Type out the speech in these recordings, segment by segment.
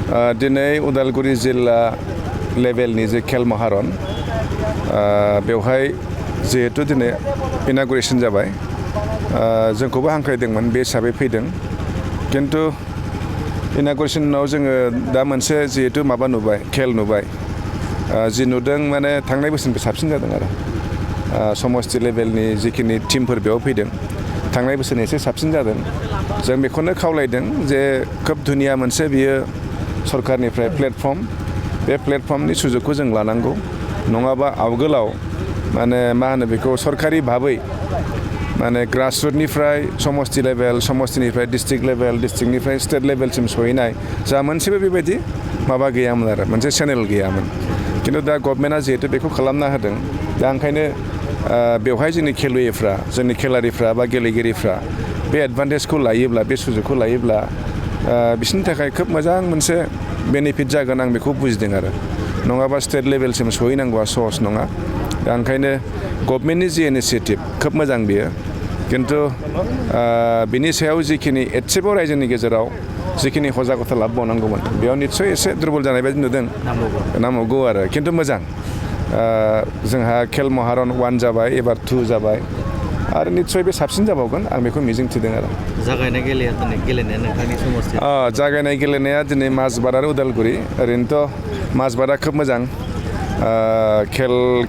दिनै उदालगुरि जिल्ला लेभेलनि जे खेल महारन बेवहाय जिहेतु दिनै इनागुरेसन जाबाय जोंखौबो हांख्रायदोंमोन बे हिसाबै फैदों किन्तु इनागुरेसनाव जोङो दा मोनसे जिहेतु माबा नुबाय खेल नुबाय जि नुदों माने थांनाय बोसोरनिफ्राय साबसिन जादों आरो समष्टि लेभेलनि जिखिनि टिमफोर बेयाव फैदों थांनाय बोसोरनि एसे साबसिन जादों जों बेखौनो खावलायदों जे खोब धुनिया मोनसे बियो सरकारनिफ्राय प्लेटफर्म बे प्लेटफर्मनि सुजुगखौ जों लानांगौ नङाबा आवगोलाव माने मा होनो बेखौ सरकारि भाबै माने ग्रासरुटनिफ्राय समष्टि लेभेल समष्टिनिफ्राय डिस्ट्रिक्ट लेभेल डिस्ट्रिक्टनिफ्राय स्टेट लेभेलसिम सहैनाय जा मोनसेबो बेबायदि माबा गैयामोन आरो मोनसे चेनेल गैयामोन किन्तु दा गभर्नमेन्टआ जिहेतु बेखौ खालामना होदों दा ओंखायनो बेवहाय जोंनि खेलुयैफ्रा जोंनि खेलारिफ्रा बा गेलेगिरिफ्रा बे एडभान्टेजखौ लायोब्ला बे सुजुगखौ लायोब्ला बिसोरनि थाखाय खोब मोजां मोनसे बेनिफिट जागोन आं बेखौ बुजिदों आरो नङाबा स्टेट लेभेलसिम सहैनांगौआ सहस नङा दा ओंखायनो गभर्नमेन्टनि जि इनिसिएटिभ खोब मोजां बियो किन्तु बिनि सायाव जिखिनि एसेबाव रायजोनि गेजेराव जिखिनि सजागता लाबोबावनांगौमोन बेयाव निस्सय एसे दुरबल जानाय बायदि नुदों नांबावगौ आरो किन्तु मोजां जोंहा खेल महारन 1 जाबाय एबार 2 जाबाय आरो निस्सय बे साबसिन जाबावगोन आं बेखौ मिजिंथिदों आरो जागायनाय गेलेनाया नोंथांनि समष्टि जागायनाय गेलेनाया दिनै माजबाद आरो उदालगुरि ओरैनोथ' माजबादा खोब मोजां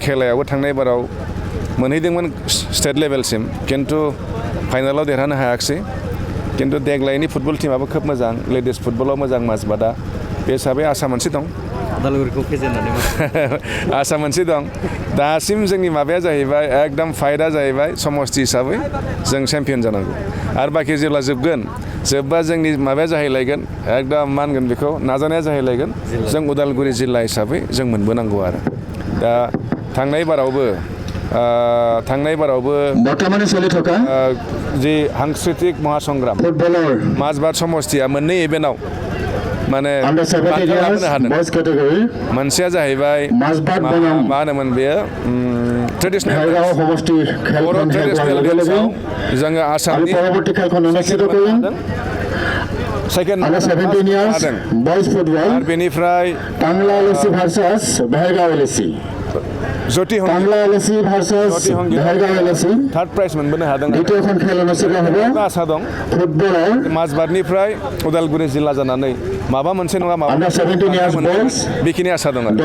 खेलायावबो थांनाय बाराव मोनहैदोंमोन स्टेट लेभेलसिम किन्तु फाइनालाव देरहानो हायाखिसै किन्तु देग्लायनि फुटबल टीमाबो खोब मोजां लेडिस फुटबलाव मोजां माजबादा बे हिसाबै आसा मोनसे दं उदालगुरिखौ फेजेननानै आसा मोनसे दं दासिम जोंनि माबाया जाहैबाय एकदम फाइटआ जाहैबाय समष्टि हिसाबै जों चेम्पियन जानांगौ आरो बाखि जेब्ला जोबबा जोंनि माबाया जाहैलायगोन एकदम मा होनगोन बेखौ नाजानाया जाहैलायगोन जों उदालगुरि जिल्ला हिसाबै जों मोनबोनांगौ आरो दा थांनाय बारावबो जि सांस्कृतिक महासंग्राम माजबाद समष्टिया मोननै इभेन्टआव माने मोनसेया जाहैबाय मा होनोमोन बेयो ट्रेडिशनेल जोङो आसामनि सेकेन्ड बेनिफ्राय थार्ड प्राइज मोनबोनो हादों आसा दं माजबादनिफ्राय उदालगुरि जिल्ला जानानै माबा मोनसे नङा माबा बेखिनि आसा दं आरो